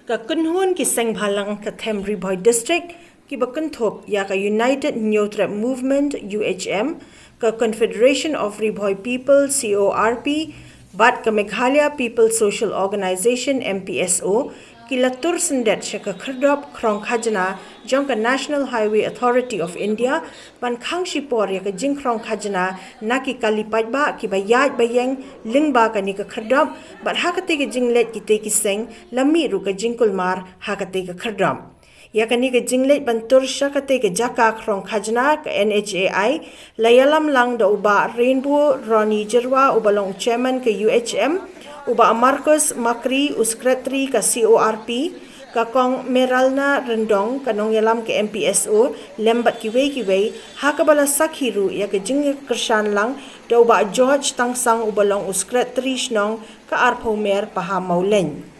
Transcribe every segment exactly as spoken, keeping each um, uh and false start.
Ka kynhun ki seng bhalang ka Them Ri Bhoi District, kiba kynthup ïa ka United Hynñiewtrep Movement, U H M, ka Confederation of Ri Bhoi People, C O R P, bad ka Meghalaya People Social Organization, M P S O, ki la tur syndet sha ka khyrdop khrong khajna jong ka National Highway Authority of India, ban khang shipor ïa ka jingkhrong khajna na ki kali paidbah kiba ïaid ba ïeng lyngba kane ka khyrdop, bad ha katei ka jingleit kitei ki seng la mih ruh ka jingkulmar ha katei ka khyrdop. Ïa kane ka jingleit ban tur sha katei ka jaka khrong khajna ka N H A I, la ïalam lang da u Bah Rainbow Ronnie Jyrwa, uba long u chairman ka U H M, u Bah Marcus Makri, u secretary ka C O R P, ka Kong Meralna Ryndong, ka nongïalam ka M P S O, lem bad kiwei kiwei, ha kaba la sakhi ruh ïa ka jingkyrshan lang da u Bah George Tangsang, uba long u secretary shnong ka Arphew Mer, Pahammawlein.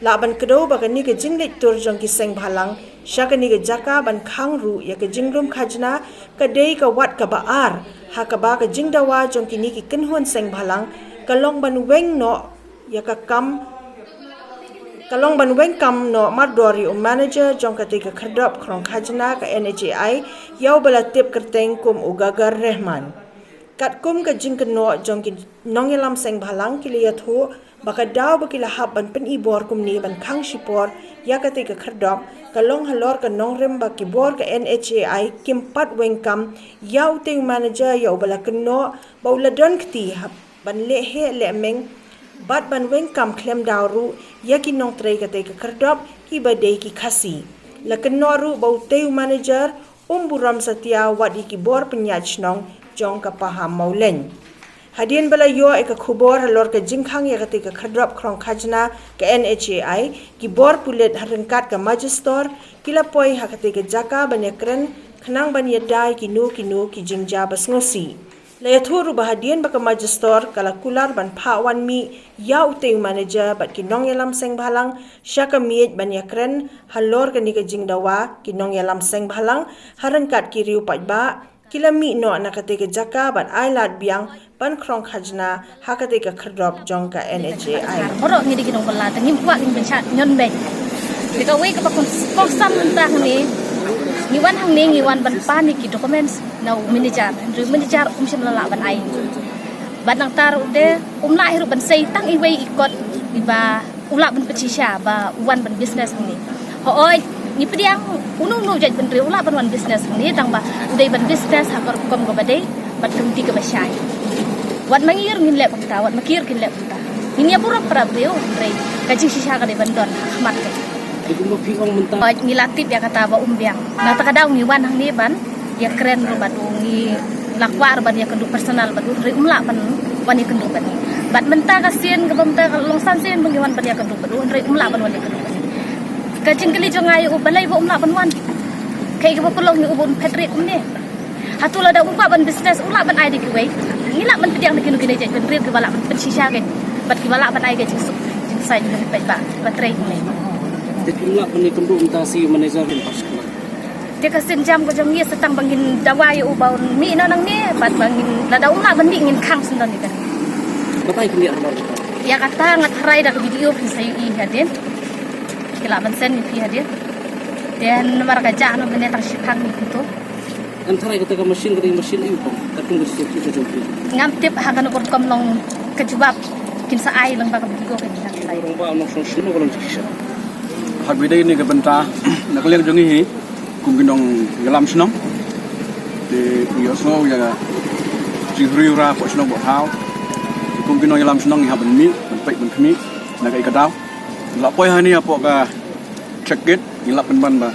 Lah ban kdew ba kane ka jingleit tur jong ki seng bhalang sha kane ka jaka ban khang ruh ïa ka jinglum khajna, ka dei ka wat kaba ar ha kaba ka jingdawa jong kine ki kynhun seng bhalang ka long ban weng noh ïa ka kam, ka long ban weng kam noh mardor ïa u manager jong katei ka khyrdop khrong khajna ka N H A I, ïa uba la tip kyrteng kum u Gagar Rehman. Katkum ka jingkynnoh jong ki nongïalam seng bhalang, ki la ïathuh ba ka daw ba ki la hap ban pynibor kumne ban khang shipor ïa katei ka khyrdop, ka long halor ka nongrim ba ki bor ka N H A I kim pat weng kam ïa utei u manager ïa uba la kynnoh ba u la don kti hap ban leh heh leh meng bad ban weng kam khlem daw ruh ïa ki nongtrei katei ka khyrdop kiba dei ki Khasi. La kynnoh ruh ba utei u manager um burom satia wat ïa ki bor pynïaid shnong jong ka Pahammawlein. Hadien ba la ïoh ïa ka khubor halor ka jingkhang ïa katei ka khyrdop khrong khajna ka N H A I, ki bor pulit ha ryngkat ka Magistrate ki la poi ha katei ka jaka ban ïakren khnang ban ïada ïa kino kino ki jingjia ba sngewsih. La ïathuh ruh ba hadien ba ka Magistrate ka la kular ban phah wan mih ïa utei u manager bad ki nongïalam seng bhalang sha ka miej ban ïakren halor kane ka jingdawa, ki nongïalam seng bhalang ha ryngkat ki riew paidbah ki la mih noh na katei ka jaka bad ai lad biang ban khrong khajna ha katei ka khyrdop jong ka N H A I. Baroh ngi dei ki nongbylla, te ngim kwah ngin pynshah ñion beiñ. Te kawei kaba kongsan mynta hangne, ngi wan hangne ngi wan ban pan ïa ki documents na u manager, hynrei u manager um shym la lah ban ai. Bad nangta ruh te um lah hi ruh ban sei tang iwei i kot iba u lah ban pynshisha ba u wan ban business hangne. Hooid, ngi pdiang uno uno u jaitbynriew u lah ban wan business hangne, tang ba u dei ban business ha ka rukom kaba dei bad ka lynti kaba shai. Wat ma ngi ruh ngin leh kumta, wat ma ki ruh kin leh kumta. Ngin ïa burom para briew, hynrei ka jingshisha ka dei ban don ha khmat ka. Te kumba phi ong mynta. Hooid, ngi la tip ïa kata ba um biang. Nangta ka daw ngi wan hangne ban ïakren ruh bad u, ngi la kwah ruh ban ïakynduh personal bad u, hynrei um lah ban wan ïakynduh bad ngi. Bad mynta ka sien kaba mynta ka long san sien ba ngi wan ban ïakynduh bad u, hynrei um lah ban wan ïakynduh bad ngi. Ka jingkylli jong nga ïa u, balei ba um lah ban wan? Kaei kaba pynlong ïa u ba un phet rieh kumne? Hato lada um kwah ban business, u lah ban ai da kiwei? Ngi lah ban pdiang da kino kino jaitbynriew kiba lah ban pynshisha kein bad kiba lah ban ai ka jingsuk jingsaiñ ïa ki paidbah kiba trei kumne. Te kum lah ban ïakynduh mynta sa ïa u manager in particular. Te ka sienjam ka jong ngi sa tang ba ngin dawa ïa u ba un mih noh nangne, bad ba ngin, lada um lah ban mih ngin khang shen don ïa kane. Batai kumne arbar kata. Ïa kata nga tharai da ka video phin sa ïohi hadien. Ki lah ban send ïa phi hadien. Te namar ka jah noh mynne tang shipang ngi kyntu. Ngan tharai kata ka machine, kata ka machine aïu kong. Katkum ka jingsngewthuh ka jong phi. Ngam tip ha kano ka rukom long ka jubab kin sa ai lyngba ka video ka jong phi. Long ba long song shin ba long jingshisha. Ha kaba ïadei ne ka bynta na ka liang jong ngi hi kum ki nongïalam shnong. Te ngi ïohsngew ïa ka jinghriewra hapoh shnong hapoh thaw. Kum ki nongïalam shnong ngi hap ban mih ban peit ban khmih na kaei ka daw. La poi hangne hapoh ka check gate, ngi lap pynban ba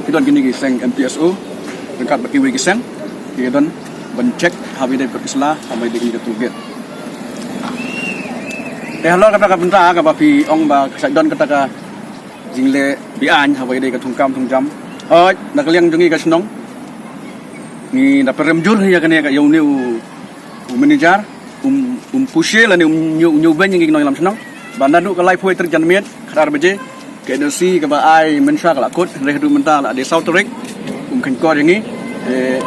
ki don kine ki seng M P S O ryngkat bad kiwei ki seng, ki don ban check ha ba ïadei bad ka sla, ha ba ïadei kine ki toll gate. Te halor kata ka bynta kaba phi ong ba ka sa don kata ka jingleh be-aiñ ha ba ïadei ka thungkam thungjam. Hooid, na ka liang jong ngi ka shnong ngi da pynrem jur ïa kane ka, ïa une u, u manager. Um, um pushe lane um ñiew, ñiew beiñ ïa ngi ki nongïalam shnong. Ba naduh ka laiphew tarik janmiet, khatar baje, ka N O C kaba ai mynshuwa ka la kut, hynrei haduh mynta la dei saw tarik, um kheiñkor ïa ngi. Eh,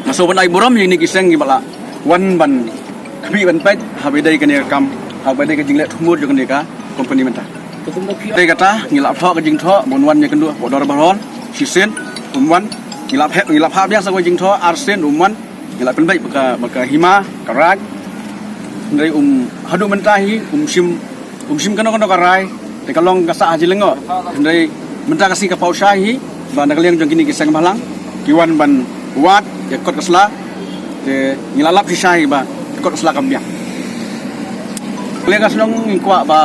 nga sngewbha ban ai burom ïa kine ki seng kiba la wan ban khmih ban peit ha ba ïadei kane ka kam, ha ba ïadei ka jingleh thungmur jong kane ka company mynta. Te kata ngi la thoh ka jingthoh ban wan ïa kynduh bad dor ba hol shisien um wan, ngi la phah, ngi la phah biang sa ka jingthoh arsien um wan, ngi la pynbeit ba ka, ba ka hima ka raid. Hynrei um haduh mynta hi um shim, um shim kano kano ka rai. Te ka long ka sah ha jylliew. Hynrei mynta ka sngi ka paw shai hi ba na ka liang jong kine ki seng bhalang ki wan ban wad ïa kot ka sla. Te ngi la lap shisha hi ba kot ka sla kam biang. Ka liang ka shnong ngi kwah ba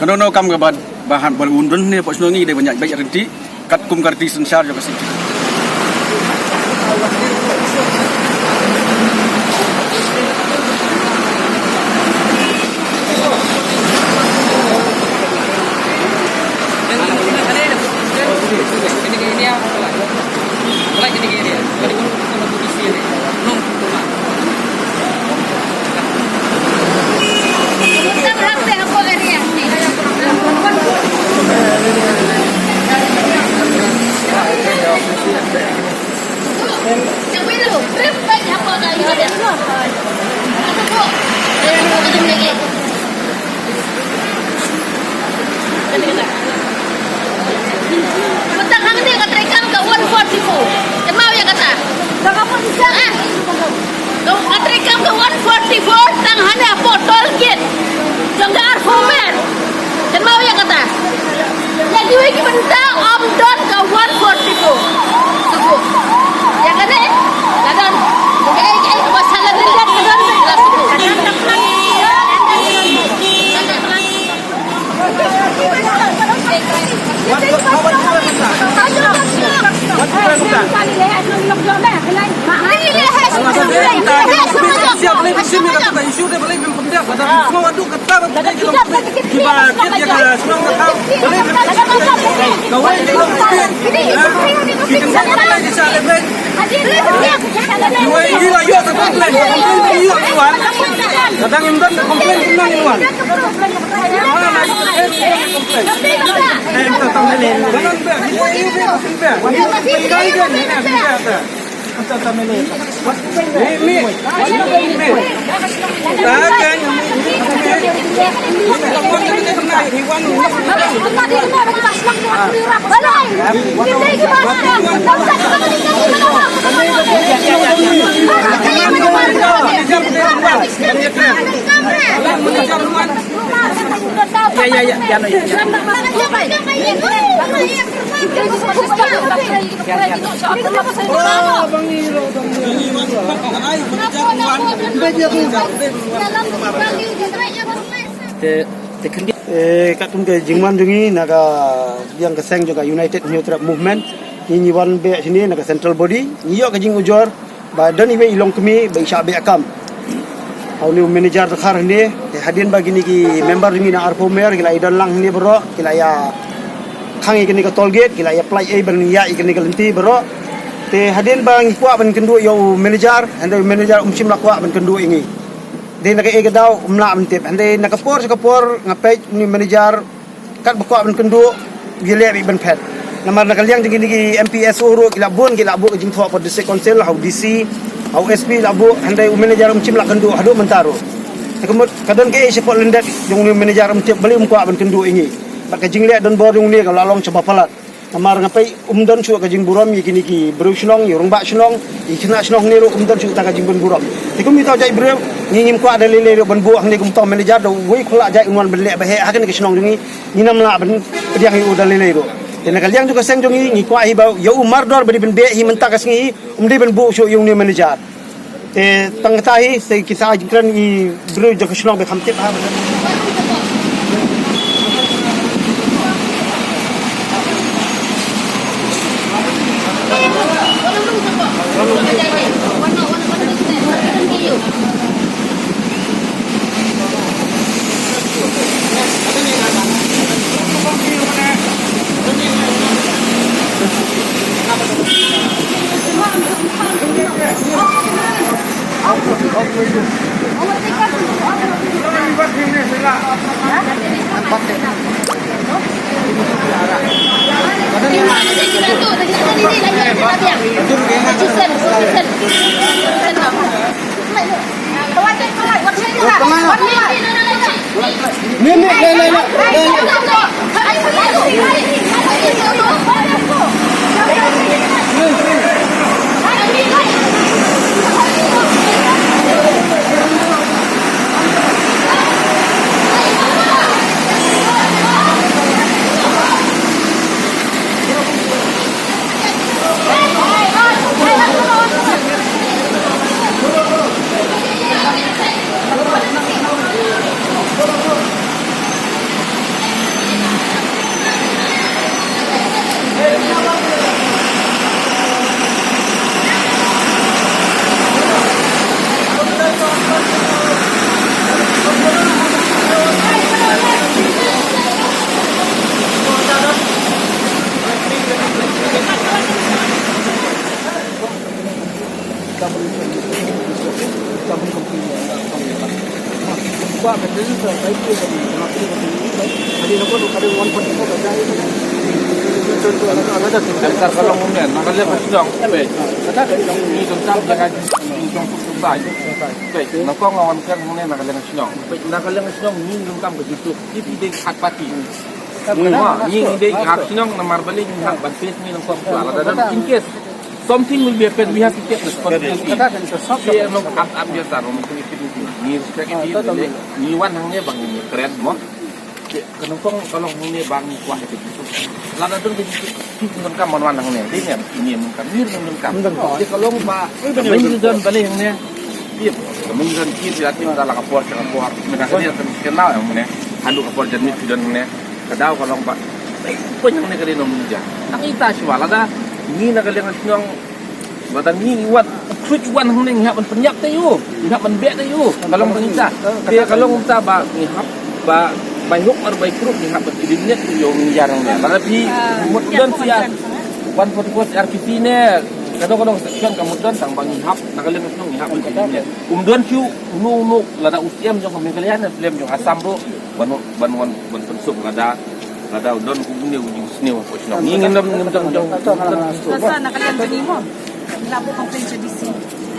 kano kano kam kaba, ba ha, ba un don ne pok shnong ngi dei ban ïa beit ryntih katkum ka riti synshar jong ka city. Mynta hangne nga treikam ka one forty-four. Kynmaw ïa kata. Ka, nga treikam ka one forty-four tang hangne hapoh toll gate jong ka arphew mer. Kynmaw ïa kata. Ïa kiwei ki bynta ym don ka one forty-four. Ïa kane la don. Kaei kaei kaba sha la don, la don. Te, te khyndiat. Eh, katkum ka jingwan jong ngi na ka liang ka seng jong ka United Hynñiewtrep Movement, ngi, ngi wan beh shane na ka central body, ngi ïoh ka jingujor ba don iwei i longkmie ba i shah beh kam ha une u manager dkhar hangne. Te hadien ba kine ki member jong ngi na arphew mer ki la ïa don lang hangne baroh, ki la ïa khang ïa kane ka toll gate, ki la ïa pynlait ei ban ïaid ïa kane ka lynti baroh. Te hadien ba ngi kwah ban kynduh ïa u manager, hynrei u manager um shym la kwah ban kynduh ïa ngi. Dei na kaei ka daw um lah ban tip. Hynrei na ka por sha ka por nga peit une u manager katba kwah ban kynduh, u ïaleh beit ban phet. Namar na ka liang jong kine ki M P S O ruh ki la bun, ki la buh ka jingthoh hapoh District Council, ha u D C, ha u S P la buh, hynrei u manager um shym la kynduh haduh mynta ruh. Te ka mut ka don kaei shapoh lyndet jong une u manager um tip, balei um kwah ban kynduh ïa ngi. Bad ka jingleh donbor jong une ka la long shaba palat. Namar nga peit um don shuh ka jingburom ïa kine ki briew shnong, ïa u rangbah shnong, ïa ki khynnah shnong hangne ruh um don shuh kata ka jingburom. Te kum uta u jait briew, ngi ngim kwah da lei lei ruh ban buh hangne kum uta u manager, da uwei u khlak jait un wan ban leh bha ha kane ka shnong jong ngi. Ngim lah ban pdiang ïa u da lei lei ruh. Te na ka liang jong ka seng jong ngi, ngi kwah hi ba ïa u mardor ba dei ban beh hi mynta ka sngi hi, um dei ban buh shuh ïa une u manager. Te tang kata hi, te ki sa jingkren i briew jong ka shnong ba kham tip ha. Em kar ka long umnen, na ka liang ka shnong, peit. Ngi donkam jaka jingïaseng suk suk bai. Peit, nyngkong nga wan kren hangne na ka liang ka shnong. Peit, na ka liang ka shnong ngi donkam ka jingïaseng. Ngi phi dei third party. Ngi dei ka shnong namar balei ngi hap ban face ngi nyngkong shuwa. Lada don in case something will be happen, we have to take responsibility. Te ngi ap ap ïa ta, ngi respect ïa ki, ngi wan hangne ba ngi kren mo. Te ka nyngkong ka long hangne ba ngi kwah ïa ki. Lada don ki, ki donkam ban wan hangne. Dei ne, ngi donkam, ngi donkam. Te ka long ba, ka main reason balei hangne. Tip, ka main reason tip ïa tip ta la ka por, ka por. Mynta ka dei ka, ka nau ïa hangne. Haduh ka por janmiet ki don hangne. Ka daw ka long ba, pynïang ne ka dei nongmynjur. Nang ita shuwa lada ngi na ka liang ka shnong, ba tang ngi wat, khuid wan hangne ngi hap ban pynïap te ïoh, ngi hap ban beh te ïoh. Ka long tang ita. Te ka long ita ba ngi hap ba, by hook or by crook ngi hap ban eliminate ïoh ngi ïa nang ne. Lada phi mut don sha one forty-four C R P C ne, ka dong ka dong section ka mut don tang ba ngi hap na ka liang ka shnong ngi hap ban eliminate. Um don shuh uno uno, lada u siem jong ka Meghalaya ne siem jong Assam ruh ban, ban, ban, ban pynsuk lada, lada u don u ne u jingsniew hapoh shnong. Ngi ngin ym, ngin ym jong. Sa na ka liang jong ngi mo. Ngi la buh complaint sha D C,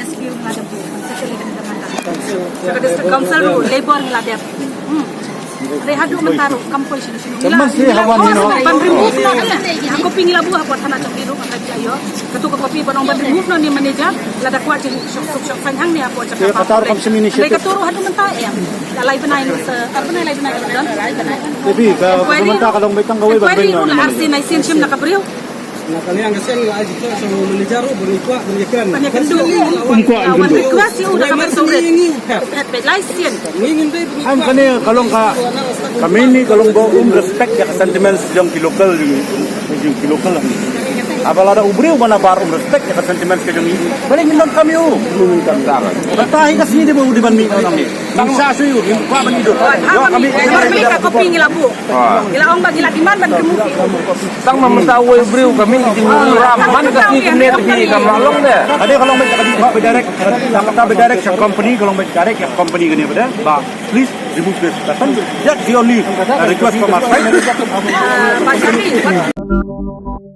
S P ruh ngi la dep buh, secretary ka dei ka mata. Sha ka District Council ruh, Labour ngi la dep. Hmm. Dei haduh mynta ruh kam poi sha Ban remove noh. Ha copy ngi la buh hapoh thana jong ngi ruh, ka jia ïoh. Kato ka copy ban ong ban remove noh ne manager, lada kwah jin shong suk shong saiñ hangne hapoh jaka. Dei kato ruh haduh mynta em. Ka lai bnai sa, ar bnai lai bnai ka don. Inquiry ruh la arsien arsien shim na ka briew. Na ka liang ka seng la ai jingkyrpad sha u manager ruh ba ngi kwah ban ïakren. Ban ïakynduh. Ym kwah ban ïakynduh. Request ïa u da ka ban sawret. Phet phet lai sien. Ngi ngin dei ba ngi kwah. Em, kane ka long ka, ka main ni ka long ba um respect ïa ka sentiments jong ki local, jong ki local. Haba lada u briew ba nabar um respect ïa ka sentiments ka jong ngi, balei ngin donkam ïa u? Mynta hi ka sngi dei ba u dei ban mih na u nang. Ngi sa shu ïa u, ngi kwah ban ïa u. Ka copy ngi la buh. Ngi la ong ba ngi la demand ban remove ïa u. Tang ma mynta uwei u briew ka mih ka jingmut ram man ka sngi kumne te phi kam lah long de. Ka dei ka long beit ka dei ka beit direct, ka dei ka beit direct sha company, ka long beit direct sha company kane beit ba please remove this. That's the only request from our side. Ah, Bah Syafiq.